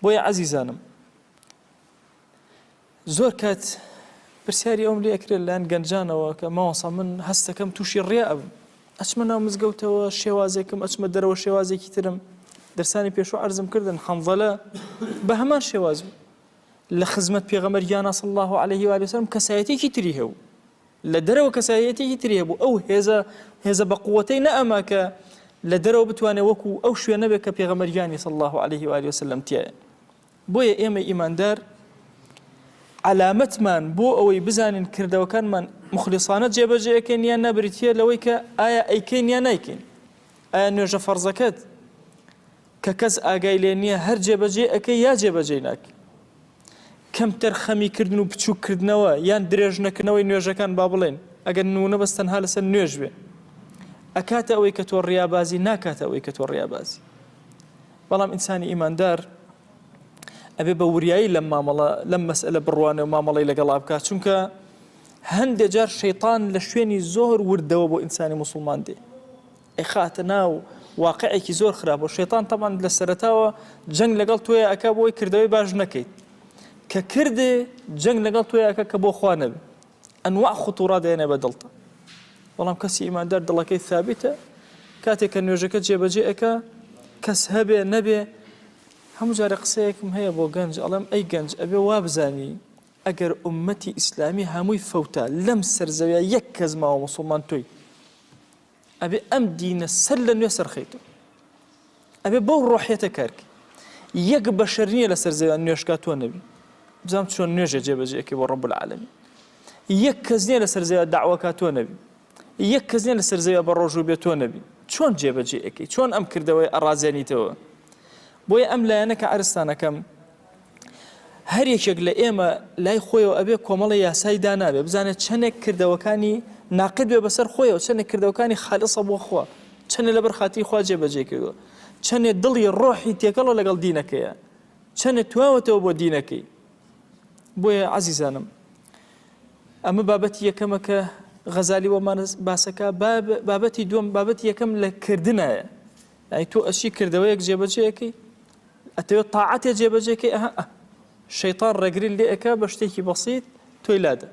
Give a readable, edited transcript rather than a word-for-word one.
بۆیە عەزیزانم زۆر کات پرسیاری ئەوم لێ ئەکرێت لەلایەن گەنجانەوە کە مامۆستا من هەستەکەم تووشی ڕیا ئەبم ئەچمە ناو مزگەوتەوە شێوازێکم ئەچمە دەرەوە شێوازێکی ترم دەرسانی پێشوو عەرزم کردن حەنزەلە بە هەمان شێواز بوو لە خزمەت پێغەمبەر گیانا صلی الله علیه و آله وسلم کەسایەتێکی تری هەبوو لە دەرەوە کەسایەتێکی تری هەبوو ئەو هێزە هێزە بە قووەتەی نەئەما کە لە دەرەوە بتوانێت وەکو ئەو شوێنە بێت کە پێغەمبەر گیانی صلی الله علیه و آله وسلم تیایە بۆیە ئێمەی ئیماندار عەلامەتمان بۆ ئەوەی بزانین کردەوەکانمان موخلیسانە جێبەجێ ئەکەین یان نا بریتییە لەوەی کە ئایا ئەیکەین یان نایکەین. ئایا نوێژە فەرزەکەت کە کەس ئاگای لێ نییە هەر جێبەجێ ئەکەی یا جێبەجێی ناکەی؟ کەمتەرخەمی کردن و بچووک کردنەوە یان درێژ نەکردنەوەی نوێژەکان با بڵێین ئەگەر نموونە بەس تەنها لەسەر نوێژ بێ ئەکاتە ئەوەی کە تۆ ڕیابازی ناکاتە ئەوەی کە تۆ ڕیابازی. بەڵام ئینسانی ئیماندار ئەبێ بە وریایی لەم مامەڵە لەم مەسئلە بڕوانێ و مامەڵەی لەگەڵا بکات چونکە هەندێ جار شەیتان لە شوێنی زۆر وردەوە بۆ ئینسانی موسڵمان دێ ئەیخاتە ناو واقعێکی زۆر خراپ و شەیتان تەبعەن لە سەرەتاوە جەنگ لەگەڵ تۆیا ئەکا بۆی کردەوەی باش نەکەیت کە کردێ جەنگ لەگەڵ تۆیا ئەکا کە بۆ خوا نەبێ ئەنواع خطورات دێنێ بە دڵتا بەڵام کەسی ئیماندار دڵەکەی ثابتە کاتێک کە نوێژەکە جێبەجێ ئەکا کەس هەبێ نەبێ هەموو جارێ قسەیەکم هەیە بۆ گەنج ئەڵێم ئەی گەنج ئەبێ وابزانی ئەگەر ئومەتی ئیسلامی هەمووی فەوتا لەم سەر زەویا یەک کەس ماوە موسڵمان تۆی ئەبێ ئەم دینە سەر لە نوێ سەرخەیتەوە ئەبێ بەو ڕۆحیەتە کارکەی یەک بەشەر نییە لەسەر زەویان نوێژکا تۆ نەبی بزانم چۆن نوێژێ جێبەجێ ئەکەی بۆ ڕەب العالمین یەک کەس نییە لەسەر زەویا داواکا تۆ نەبی یەک کەس نییە لەسەر زەویا بە ڕۆژوو بێ تۆ نەبی چۆن جێبەجێ ئەکەی چۆن ئەم کردەوەی ئەڕازێنیتەوە بۆیە ئەم لایەنە کە عەرزتانەکەم هەر یەکێک لە ئێمە لای خۆیەوە ئەبێ کۆمەڵی یاسای دانابێ بزانێت چەندێک کردەوەکانی ناقد بێ بەسەر خۆیەوە چەندێک کردەوەکانی خالصە بۆ خوا چەندێ لەبەر خاتری خوا جێبەجێ کردووە چەندێ دڵی ڕۆحی تێکەڵە لەگەڵ دینەکەیە چەندێ تواوەتەوە بۆ دینەکەی بۆیە عەزیزانم ئەمە بابەتی یەکەمە کە غەزالی بۆمان باسەکە بابەتی دووەم بابەتی یەکەم لە کردنایە یعنی تۆ ئەچی کردەوەیەک جێبەجێەکەی ئەتەوێت تاعەتێ جێبەجێکەی ئەها شەیطان ڕێگری لێ ئەکا بە شتێکی بەسیت تۆی لادە.